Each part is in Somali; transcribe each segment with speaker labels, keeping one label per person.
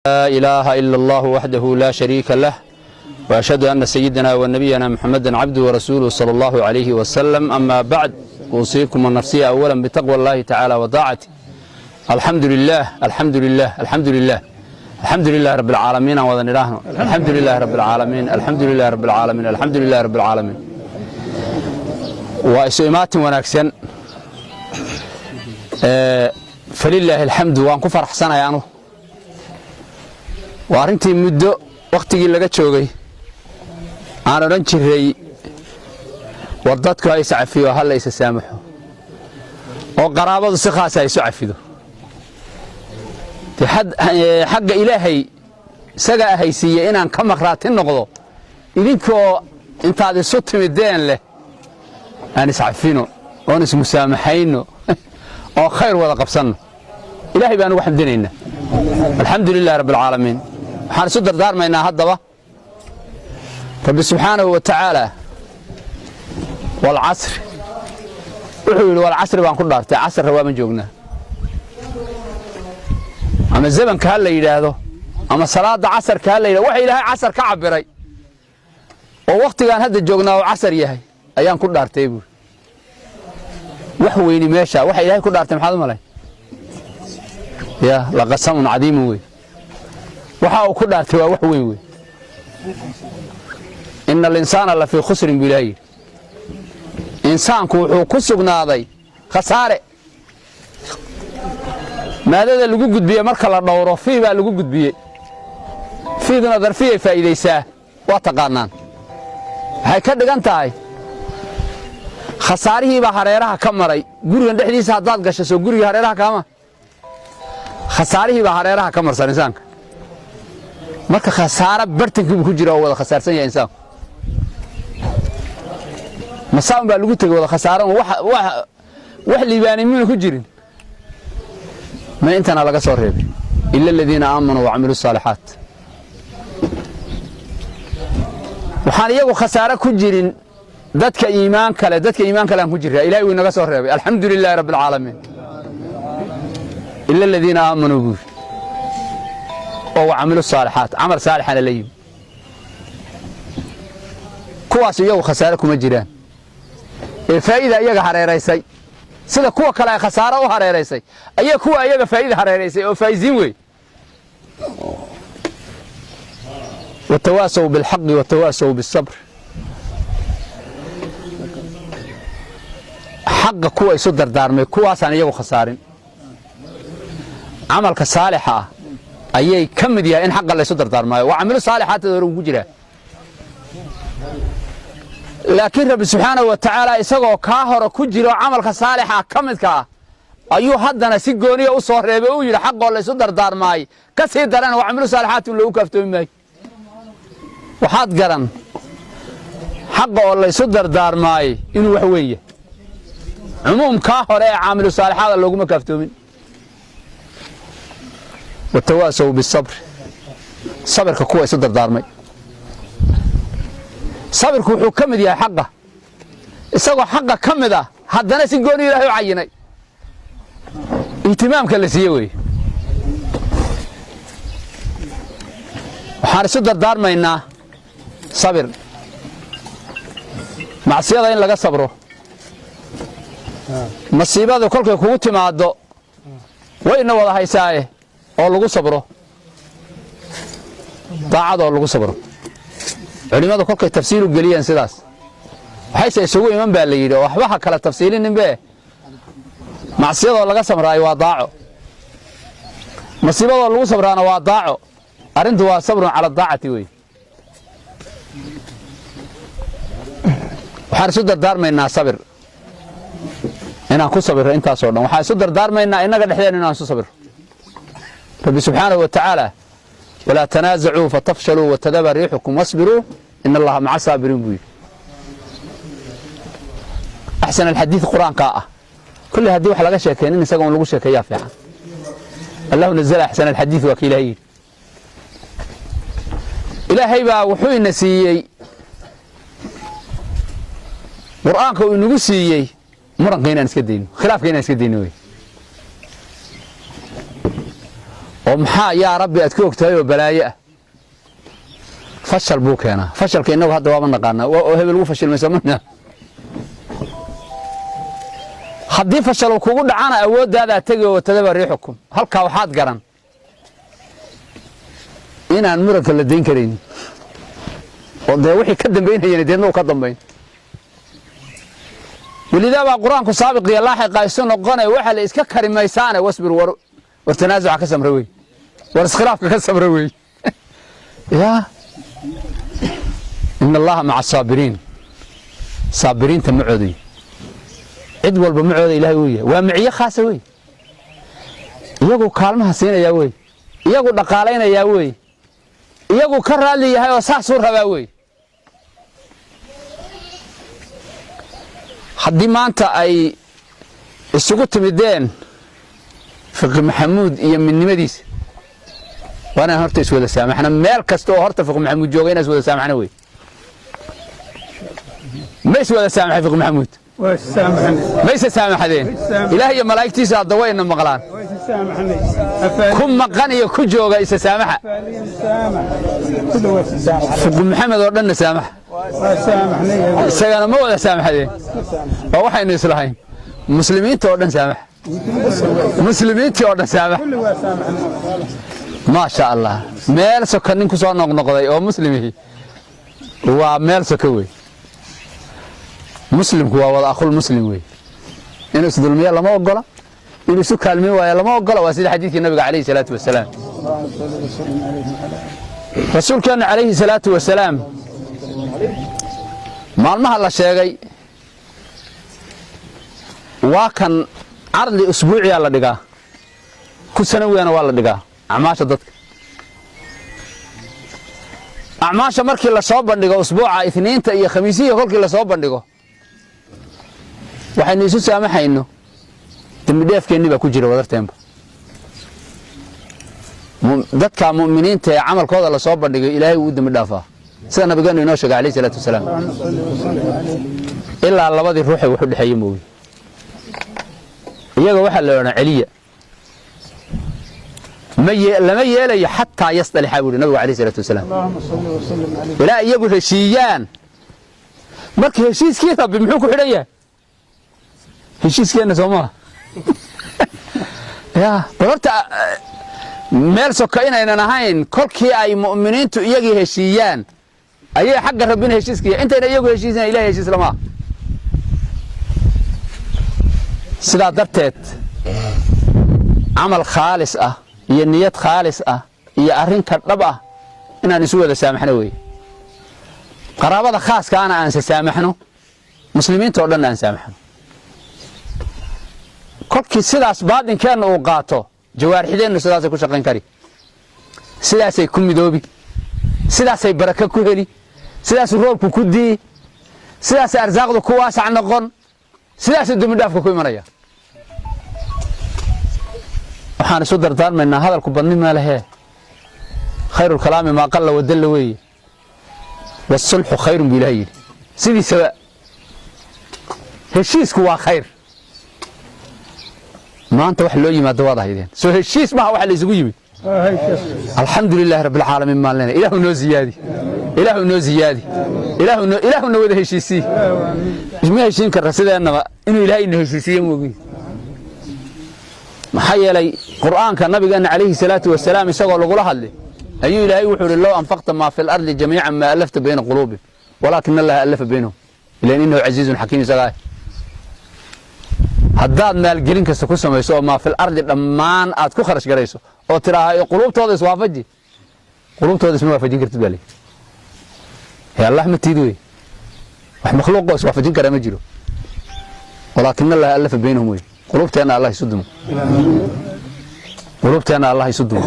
Speaker 1: إله إلا الله وحده لا شريك له، وأشهد أن سيدنا ونبينا محمدا عبده ورسوله صلى الله عليه وسلم. أما بعد، أوصيكم ونفسي أولا بتقوى الله تعالى وطاعته. الحمد لله، الحمد لله، الحمد لله، الحمد لله رب العالمين. وذن إلهنا، الحمد لله رب العالمين، الحمد لله رب العالمين، الحمد لله رب العالمين. Waa isu imaatin wanaagsan, falilaahi alxamdu. Waan ku faraxsanahay anu. Waa arrintii muddo wakhtigii laga joogay aan odhan jiray: war dadku ha is cafiyo, ha la isa saamaxo, oo qaraabadu si khaasa ha isu cafido. Dee xagga Ilaahay isagaa ahaysiiye inaan ka maqraati noqdo idinkoo intaad isu timideen leh aan iscafino oon ismusaamaxayno oo khayr wada qabsanno. Ilaahay baan ugu xamdinaynaa, alxamdu lilahi rabbi alcaalamiin. Waxaan isu dardaarmaynaa haddaba Rabbi subxaanahu wa tacaala walcasri wuxuu yidhi: walcasri baan ku dhaartay. Casrra waama joognaa, ama zamanka ha la yidhaahdo ama salaadda casarka ha la yidhahdo. Waxa Ilaahay casar ka cabbiray oo wakhtigaan hadda joognaa oo casar yahay ayaan ku dhaartay buuri. Wax weyni meesha waxa Ilahay ku dhaartay, maxaad u malay? Ya laqasamun cadiimun wey. Waxa uu ku dhaartay waa wax weyn wey. Ina alinsaana la fii khusrin, buu Ilahay yidhi. Insaanku wuxuu ku sugnaaday khasaare. Maadada lagu gudbiye marka la dhowro, fii baa lagu gudbiyey. Fiiduna darfiyay faa'iidaysaa, waa taqaanaan. Waxay ka dhigan tahay khasaarihiibaa hareeraha ka maray. Gurigan dhexdiisa haddaad gasho, soo gurigii hareeraha kaama khasaarihiibaa hareeraha ka marsan insaanka. Marka khasaaro bartankii buu ku jira oo wada khasaarsan yahay insaanku. Masaan baa lagu tegey wada khasaaran, wax liibaanay miyuna ku jirin. Ma intana laga soo reebay: ila aladiina aamanuu wacamiluu saalixaat. Waxaan iyagu khasaare ku jirin dadka iimaan kale. Dadka iimaan kale aan ku jiraa, Ilahay wuu inaga soo reebay, alxamdu lilaahi rabbi alcaalamiin. Ila aladiina aamanuu buuri oo wacamilu saalixaat, camal saalixana la yimi, kuwaas iyagu khasaare kuma jiraan ee faa'ida iyaga hareeraysay. Sida kuwa kale ay khasaaro u hareeraysay ayaa kuwa iyaga faa'ida hareeraysay oo faa'iziin wey. Watawaasaw bilxaqi watawaasaw bisabr. Xaqa kuwa isu dardaarmay, kuwaasaan iyagu khasaarin. Camalka saalixa ah ayay ka mid yahay in xaqa laysu dardaarmaayo. Waa camilu saalixaatad hore ugu jiraa, laakiin Rabbi subxaanahu wa tacaala isagoo kaa hore ku jiro camalka saalixa ka midka ah ayuu haddana si gooniya u soo reebay. Uu yidhi xaqoo laysu dardaarmaay ka sii darana waa camilu saalixaat in loogu kaaftoomi maayo. Waxaad garan xaqa oo laysu dardaarmaay inuu wax weyn yahay. Cumuumkaa hore ee caamilu saalixaada looguma kaaftoomin. Watawaasow bisabr, sabirka kuwa isu dardaarmay. Sabirku wuxuu ka mid yahay xaqa. Isagoo xaqa ka mid ah haddana si gooni Ilaahay u cayinay, ihtimaamka la siiye weeye. Waxaan isu dardaarmaynaa sabir, macsiyada in laga sabro, masiibadu kolkay kugu timaaddo wayna wada haysaaye oo lagu sabro, daacadoo lagu sabro. Culimmadu kolkay tafsiil u geliyeen sidaas waxayse isugu iman baa la yidhi, oo waxba ha kala tafsiilininbe. Macsiyadoo laga samraayo waa daaco, masiibadoo lagu sabraana waa daaco. Arrintu waa sabrun cala daacati wey. Waxaan isu dardaarmaynaa sabir, inaan ku sabirro intaasoo dhan. Waxaan isu dardaarmaynaa innaga dhexdeenna inaan isu sabirro. Rabbi subxaanahu wa tacaala: walaa tanaasacuu fatafshaluu watadaba riixukum wasbiruu ina Allaha maca saabiriin, buu yidhi. Axsan alxadiid qur-aankaa ah. Kolley haddii wax laga sheekaynin, isaga un lagu sheekeeyaa fiican. Allahu nazala axsan alxadiid, waa ka Ilahay yidhi. Ilaahay baa wuxuu ina siiyey qur'aanka uu inagu siiyey muranka inaan iska dayno, khilaafka inaan iska dayno wey. Oo maxaa yaa Rabbi aad ku ogtahay oo balaayo ah? Fashal buu keenaa. Fashalka innagu hadda waaba naqaanaa oo hebel ugu fashilmay soomana. Haddii fashal uu kugu dhacana, awooddaadaa tegi oo watadaba riixukum. Halkaa waxaad garan inaan muranka la dayn karaynin, oo dee wixii ka dambaynayana deedna uu ka dambayn. Welidaa baa Qur-aanku saabiq iyo laaxiqa isu noqone. Waxa la iska karimaysaane, wasbir, war war tanaasuca ka samra wey, war iskhilaafka ka samra wey. Yaa ina Allaha maca asaabiriin, saabiriinta macooday, cid walba macooda Ilahay uu yahay. Waa miciye khaasa wey, iyagu kaalmaha siinayaa wey, iyagu dhaqaalaynayaa wey, iyagu ka raalli yahay oo saasuu rabaa wey. Haddii maanta ay isugu timideen Fiqi Maxamuud iyo midnimadiisa, waa inaan horta iswada saamaxna. Meel kasta oo horta Fiqi Maxamuud jooga inaan iswada saamaxna wey. Ma iswada saamaxay Fiqi Maxamuud? Ma isa saamaxdeen? Ilaah iyo malaa'igtiisa hadda wayna maqlaan. Ku maqan iyo ku jooga isa saamaxa. Fiqi Maxamed oo dhanna saamaxa, isagana ma wada saamaxdeen? Waa waxaynu islahayn. Muslimiinta oo dhan saamaxa, muslimiintii oo dhan saamax. Maasha Allah, meel soka nin ku soo noqnoqday oo muslimihii waa meel soka wey. Muslimku waa wada akhul muslim wey. Inuu isdulmiyo lama ogola, inuu isu kaalmin waayo lama ogola. Waa sida xadiidkii Nabiga calayhi salaatu wasalaam. Rasuulkeennu calayhi salaatu wasalaam maalmaha la sheegay waa kan cardi usbuuciyaa la dhigaa, ku sanawigana waa la dhigaa. Acmaasha dadka, acmaasha markii la soo bandhigo usbuuca, Isniinta iyo Khamiisihi kolkii la soo bandhigo, waxaynu isu saamaxayno dembidheefkeennii baa ku jira wadarteenba. Dadka mu'miniinta ee camalkooda la soo bandhigay, Ilaahay wuu u dembi dhaafaa, sida Nabigeenu inoo sheegay alayhi salaatu wasalaam, ilaa labadii ruuxee wax u dhexeeye mooye. Iyaga waxaa la odhan celiya, ma lama yeelayo xataa yasdalixa, buu yidhi Nabigu alayhi salaatu wasalaam, ilaa iyagu heshiiyaan. Marka heshiiskii Rabbi muxuu ku xidhan yahay? Heshiiskeenna soo maaha? Ya bal horta meel soka inaynan ahayn. Kolkii ay mu'miniintu iyagii heshiiyaan ayay xagga Rabbina heshiiska. Intayna iyagu heshiisana, Ilahay heshiis lama. Sidaa darteed camal khaalis ah iyo niyad khaalis ah iyo arrinka dhab ah inaan isu wada saamaxno weeye. Qaraabada khaaskaana aan se saamaxno, muslimiinta oo dhan aan saamaxno. Kolkii sidaas baadinkeenna uu qaato, jawaarixdeennu sidaasay ku shaqayn kari, sidaasay ku midoobi, sidaasay barako ku heli, sidaasuu roobku ku di'i, sidaasay arsaaqdu ku waasac noqon, sidaasuu dembidhaafka ku imanaya. Waxaan isu dardaarmaynaa, hadalku badni ma lehee, khayrulkalaami maa qalla wadalla weeye. Wasulxu khayrun buu Ilahay yidhi. Sidiisaba heshiisku waa khayr. Maanta wax loo yimaado waad ahaydeen, soo heshiis maha waxa la isugu yimid? Alxamdu lilaahi rabbi alcaalamiin maan leenahay. Ilaahu noo ziyaadi, Ilaahu noo ziyaadi, Ilaahu na wada heshiisii. Isma heshiin karra sideennaba inuu Ilaahay ina heshiisiiye moogi. Maxaa yeelay Qur'aanka Nabigeena calayhi salaatu wasalaam isagoo lagula hadli ayuu Ilaahay wuxuu ihi: low anfaqta maa fi lardi jamiican maa alafta bayna quluubihim walaakina Allaha allafa baynahum, ilan innahu casiizun xakiim. Isagaa haddaad maalgelin kasta ku samayso oo maa fil ardi dhammaan aad ku kharash garayso oo tidhaaha quluubtooda iswaafaji, quluubtooda isma waafajin kartid baa leeyi. Allah ma tiid wey, wax makhluuqoo iswaafajin karaa ma jiro. Walaakina Allaha allafa baynahum wey. Quluubteenna Allah isu dumo, quluubteenna Allah isu dumo,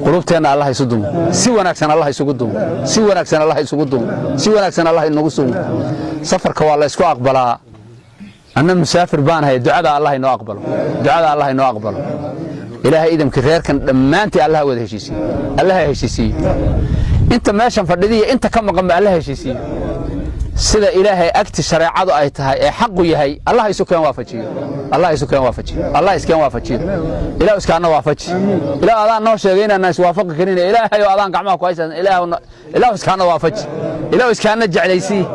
Speaker 1: quluubteenna Allah isu dumo. Si wanaagsan Allah isugu dumo, si wanaagsan Allah isugu dumo, si wanaagsan Allah inagu sugo. Safarka waa la isku aqbalaa. Anna musaafir baan ahay. Ducada Allah inoo aqbalo, ducada Allah inoo aqbalo. Ilaahay idamkii reerkan dhammaantii Allah wada heshiisiiye, Allah heshiisiiye. Inta meeshan fadhidiya, inta ka maqan ba Allah heshiisiiye. Sida Ilaahay agti shareecadu ay tahay ee xaqu yahay, Allah isu keen waafajiyo, Allah isu keen waafajiyo, Allah iskeen waafajiyo. Ilaah iskaana waafaji. Ilaah adaan noo sheegay inaan iswaafaqi karin. Ilaahay oo adaan gacmaha ku haysan, Ilaah, Ilaah iskaana waafaji, Ilaah iskaana jeclaysii.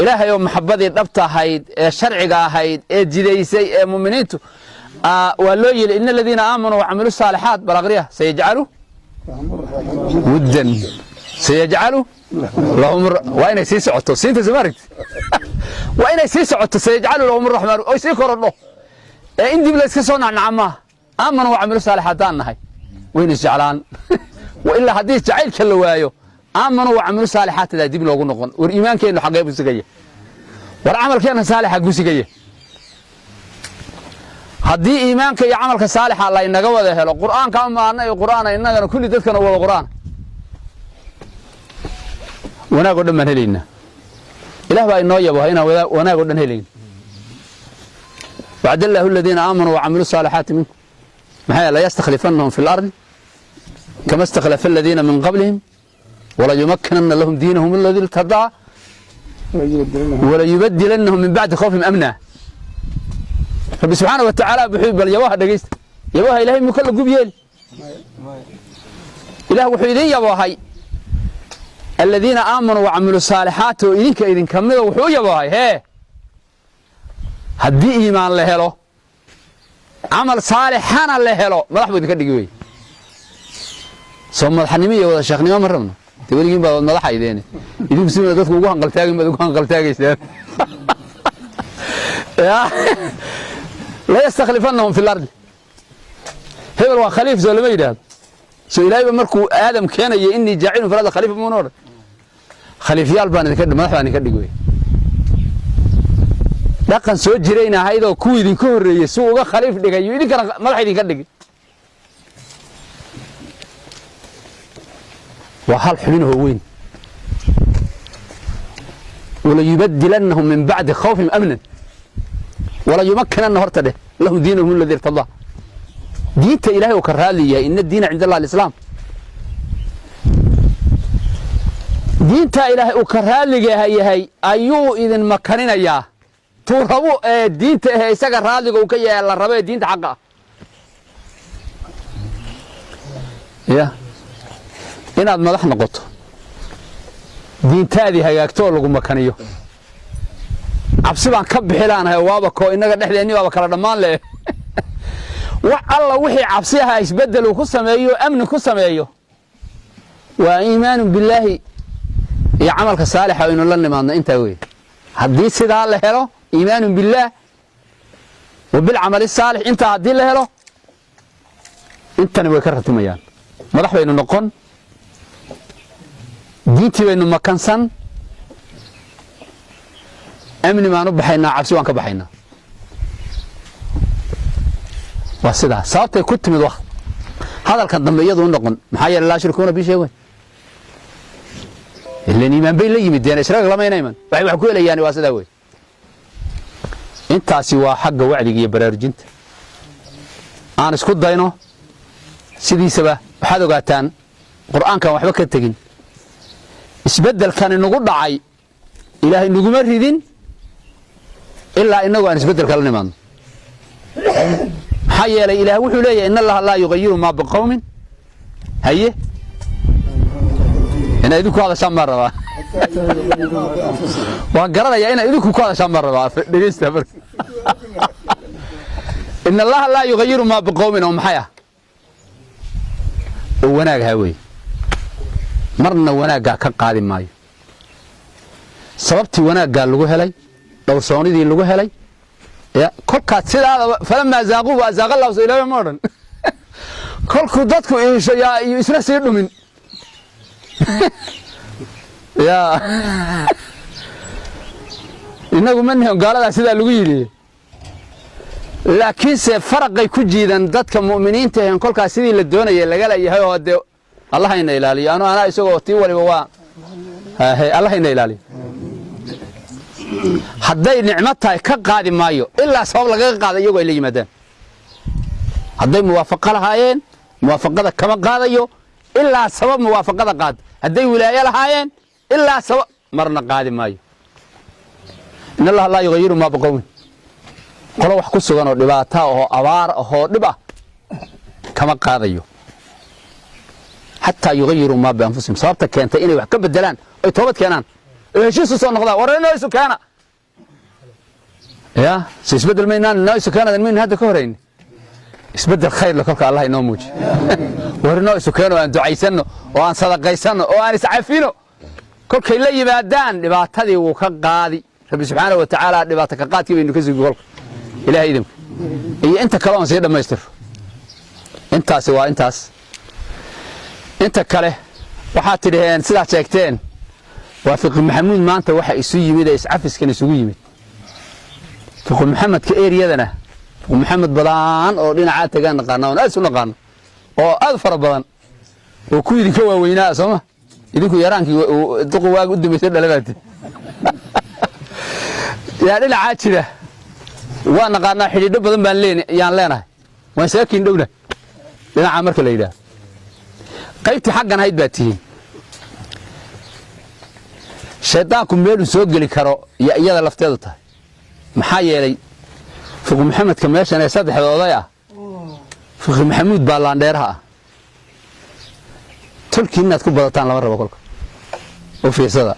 Speaker 1: Ilaahay oo maxabadii dhabta ahayd ee sharciga ahayd ee jidaysay ee muuminiintu waa loo yili إن الذين آمنوا وعملوا الصالحات bal aqriya سيجعل ودا سيجعل لهم. Waa inay sii socoto siinta soo maaragti, waa inay sii socoto. سيجعل لهم الرحمن oy sii korodho ee in dib la iska soo nacnaca maaha. آمنوا وعملوا الصالحات aan nahay wayna isjeclaan wa ilaa haddii jacaylka la waayo آمنوا وعملوا الصالحات daa dib loogu noqon. War iimaankeennu xaqee buu sigaya? War camalkeenna saalixa gusigaya? Haddii iimaanka iyo camalka saalixa laynaga wada helo, Qur'aanka maana iyo Qur'aana innagana kulli dadkana wada Qur'aan, wanaag oo dhan baan helaynaa. Ilaah baa inoo yabo inaan wanaag oo dhan helayn. وعد الله الذين آمنوا وعملوا الصالحات منكم maxaa ليستخلفنهم في الأرض كما استخلف الذين من قبلهم وليمكنن لهم دينهم الذي ارتضى وليبدلنهم من بعد خوفهم أمنا. Rabbi subxaana wa tacaala wuxuu bal yabaha dhegaysta, yabaha Ilaahay muu kala gub yeeli? Ilaah wuxuu idin yaboohay الذين آمنوا وعملوا الصالحات oo idinka idinka mida wuxuu u yaboohay hee haddii iimaan la helo, camal saalixana la helo, madax buu idinka dhigi wey. Soo madaxnimo iyo wada sheekhnimo ma rabno? De weligiin baad madaxaydeene, idinku si dadku ugu hanqaltaagin baad ugu hanqaltaagaysaan. Ya ليستخلفنهم في الأرض. Hebel waa khaliif soo lama yidhaahdo? Soo Ilaahayba markuu Aadam keenayo إني جاعل في الأرض خليفة muuna odhan? Khaliifyaal baan idinka, madax baan idinka dhigi wey. Dhaqan soo jirayna ahaydoo kuwii idinka horreeyey si uga khaliif dhigayo idinkana madax idinka dhigi. Waa hal xubinahoo weyn. وليبدلنهم من بعد خوفهم أمنا وليمكنن horta dheh لهم دينهم الذي ارتضى. Diinta Ilahay uu ka raali yahay, إن الدين عند الله الإسلام, diinta Ilaahay uu ka raaliga yahay ayuu idin makaninayaa. Tuu rabo ee diinta ahe isaga raaliga uu ka yahay la rabo ee diinta xaqa ah ya inaad madax noqoto, diintaadii hagaagto oo lagu makaniyo. Cabsi baan ka bixi laanahay waaba koo innaga dhexdeenni baaba kala dhammaan leh. Wax alla wixii cabsi ahaa isbeddel uu ku sameeyo, amni ku sameeyo, waa إيمان بالله iyo camalka saalixa aynu la nimaadno. Intaa wey. Haddii sidaa la helo, إيمان بالله وبالعمل الصالح, intaa haddii la helo intani way ka ratimayaan. Madax baynu noqon, diintii baynu makansan, amni baan u baxaynaa, cabsi waan ka baxaynaa. Waa sidaa sababtay ku timid waqt hadalkan dambe iyadu u noqon. Maxaa yeele لا يشركون بي شيئا ilan iimaan bay la yimid deen ishraag lamayna iman waxay wax ku helayaan. Waa sidaa wey. Intaasi waa xagga wacdiga iyo baraarujinta aan isku dayno. Sidiisaba waxaad ogaataan Qur'aankan waxba ka tegin. Isbeddelkan inagu dhacay Ilaahay naguma ridin ilaa inagu aan isbeddelka la nimaadno. Maxaa yeelay Ilaah wuxuu leeyahay إن الله لا يغير ما بقوم. Haye, inaa idinku hadashaan baan rabaa. Waan garanayaa inaa idinku ku hadashaan baan rabaa. Dhegeysta marka. إن الله لا يغير ما بقوم oo maxay ah? Oo wanaag haa wey. Marna wanaaggaa ka qaadi maayo. Sababtii wanaaggaa lagu helay, dhowrsoonidii lagu helay ya kolkaad sidaadaba فلما زاغوا وأزاغ الله soo Ilaahay ma odhan? Kolkuu dadku iisho yaa iyo isna sii dhumin ya innagu ma nihin gaaladaa sidaa lagu yidhi, laakiinse faraqay ku jiidan dadka mu'miniinta ahen kolkaas sidii la doonayay lagala yahay oo dee Allahayna ilaaliyo. Anu anaa isagoo tii waliba waa Allahayna ilaaliyo. Hadday nicmo tahay ka qaadi maayo ilaa sabab lagaga qaada iyagoo ay la yimaadaan. Hadday muwaafaqo lahaayeen muwaafaqada kama qaadayo ilaa sabab muwaafaqada qaad. Hadday wilaayo lahaayeen ilaa sabab marna qaadi maayo. In Allaha laa yugayiru maa biqowmin. Qolo wax ku sugan oo dhibaata oo abaar ahoo dhib ah kama qaadayo, xataa yugayiruu maa bianfusihim. Sababta keentay inay wax ka bedelaan, ay toobad keenaan, oy heshiis u soo noqdaan. War inoo isu keena ya si isbeddel maynaan inoo isu keenadan maynu hadda ka horayn isbeddel khayr le. Kolka Allah inoo muujiyo. War inoo isu keeno, aan ducaysanno oo aan sadaqaysanno oo aan iscafino. Kolkay la yimaadaan, dhibaatadii wuu ka qaadi Rabbi subxaana wa tacaala. Dhibaato ka qaadkii baynu ka sugi kolka, Ilahay idinka iyo inta kale oon sii dhammaystiro. Intaasi waa intaas. Inta kale waxaad tidhaheen, sidaad sheegteen, waa Fiqi Maxamuud. Maanta waxa isu yimid ee iscafiskan isugu yimid Fiqi Maxamedka eriyadana, Fiqi Maxamed badan oo dhinacaa tagaan naqaana oon aad isu naqaano oo aad u fara badan oo ku idinka waaweynaa, sooma? Idinku yaraankii duqu waagi u dambaysay dhalabaati yaa dhinacaa jira. Waa naqaanaa, xidhiidho badan baan leen yaan leenahay, waan saakiin dhowna dhinacaa marka la yidhaah. Qaybtii xaggan ahayd baa tihiin. Shaydaanku meeluu soo geli karo iyo iyada lafteedu tahay. Maxaa yeelay, Fiqi Maxamedka meeshan ee saddexda oday ah, Fiqi Maxamuud baa laandheeraha ah. Tolkii inaad ku badataan lama rabo. Kolka u fiirsada,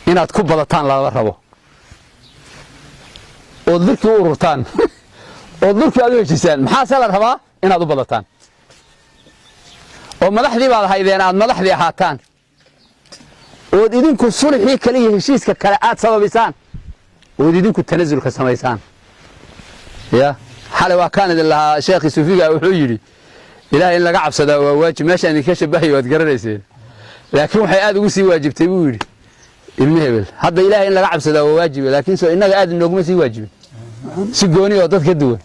Speaker 1: inaad ku badataan lama rabo, ood lurkii u ururtaan, ood lurkii aad u heshiisaan. Maxaase la rabaa? Inaad u badataan oo madaxdii baad haydeen, aad madaxdii ahaataan, ood idinku sulxii kale iyo heshiiska kale aad sababisaan, ood idinku tanasulka samaysaan. Ya xalay waa kaan idin lahaa, sheekhii suufiga wuxuu yidhi: "Ilahay in laga cabsadaa waa waajib." Meeshaan idinka shabahayo waad garanayseen, laakiin waxay aad ugu sii waajibtay, buu yidhi, ilmi hebel. Hadda Ilahay in laga cabsadaa waa waajibe, laakiin soo innaga aad inooguma sii waajibin si gooni oo dad ka duwan?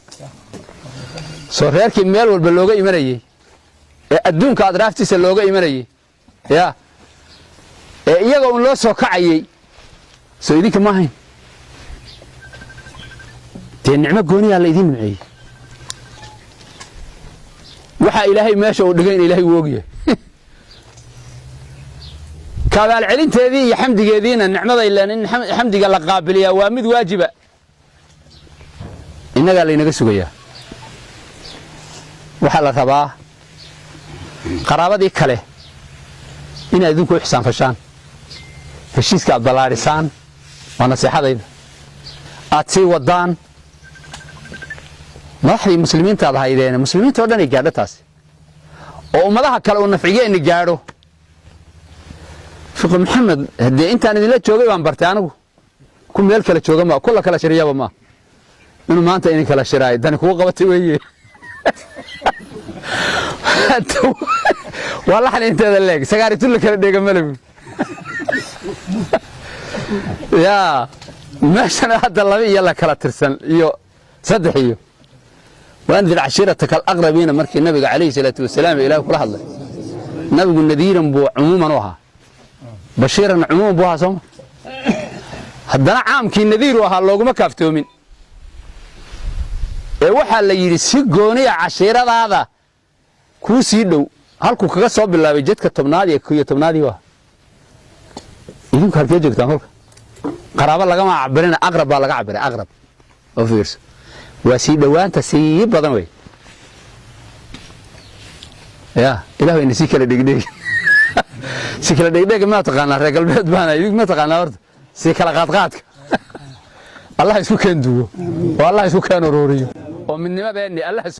Speaker 1: Soo reerkii meel walba looga imanayey ee adduunka adraaftiisa looga imanayey, ya ee iyaga uun loo soo kacayey, soo idinka ma ahayn? Dee nicmo gooniyaa la idiin nimceeyey. Waxaa Ilaahay meesha uu dhigay in Ilaahay uu ogyahay kabaalcelinteedii iyo xamdigeediina. Nicmada ilaan in xamdiga la qaabiliyaa waa mid waajiba, innagaa laynaga sugayaa. Waxaa la rabaa qaraabadii kale inaad idinku u ixsaanfashaan, heshiiska aad ballaadhisaan. Waa nasiixadayda. Aad sii waddaan madaxdii muslimiinta aad haydeene, muslimiinta o dhan ay gaadho taasi, oo ummadaha kale uu nafcigeenni gaadho. Fiqi Maxamed, haddee intaan idinla joogay baan bartay anigu, ku meel kale jooga ma kula kala shiriyaba ma inuu maanta idin kala shiraayo. Dani kugu qabatay weeye. Waa laxan inteeda leeg sagaaritu la kala dheega malabu. Yaa meeshana hadda laba iyo la kala tirsan iyo saddex iyo waandir cashiirataka alaqrabiina. Markii nabiga calayhi salaatu wasalaam Ilaah kula hadlay, nabigu nadiiran buu cumuuman u ahaa, bashiiran cumuuman buu ahaa, sooma? Haddana caamkii nadiiru ahaa looguma kaaftoomin ee waxaa la yidhi si gooniya cashiiradaada kuu sii dhow. Halkuu kaga soo bilaabay jadka 10aad iyo 11aadii waa idinku. Halkee joogtaan kolka? Qaraabo lagama cabirina, aqrab baa laga cabiray. Aqrab oo fiirso, waa sii dhowaanta sii badan wey. Ya Ilah wayna sii kala dhegdhegi. Si kala dhegdhega ma taqaanaa? Reer galbeed baana, idinku ma taqaanaa? Horta sii kala qaadqaadka Allah isku keen duwo oo Allah isku keen uruuriyo oo midnimadeenni Allah.